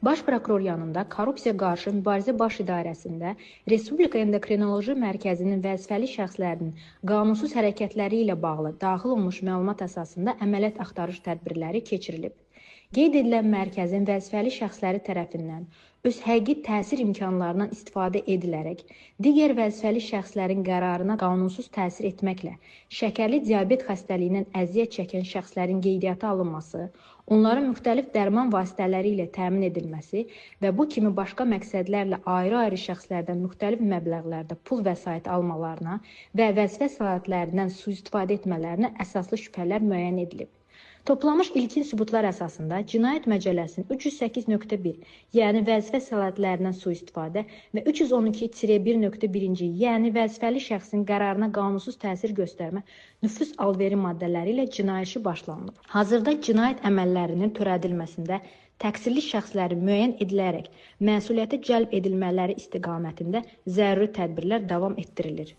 Baş prokuror yanında Korrupsiya qarşı Mübarizə Baş İdarəsində Respublika Endokrinoloji Mərkəzinin vəzifəli şəxslərinin qanunsuz hərəkətləri ilə bağlı daxil olmuş məlumat əsasında əməliyyat axtarış tədbirləri keçirilib. Qeyd edilən mərkəzin vəzifəli şəxsləri tərəfindən öz həqiqi təsir imkanlarından istifadə edilərək digər vəzifəli şəxslərin qərarına qanunsuz təsir etməklə şəkərli diabet xəstəliyindən əziyyət çəkən şəxslərin qeydiyyata alınması, onların müxtəlif dərman vasitələri ilə təmin edilməsi və bu kimi başqa məqsədlərlə ayrı-ayrı şəxslərdən müxtəlif məbləğlərdə pul vəsaiti almalarına və vəzifə səlahiyyətlərindən sui-istifadə etmələrinə əsaslı şübhələr müəyyən edilib. Toplanmış ilkin sübutlar əsasında Cinayət Məcəlləsinin 308.1, yəni vəzifə səlahiyyətlərindən sui-istifadə və 312-1.1-ci, yəni vəzifəli şəxsin qərarına qanunsuz təsir göstərmə, nüfuz alveri maddələri ilə cinayət işi başlanılıb. Hazırda cinayət əməllərinin törədilməsində təqsirli şəxslərin müəyyən edilərək məsuliyyətə cəlb edilmələri istiqamətində zəruri tədbirlər davam etdirilir.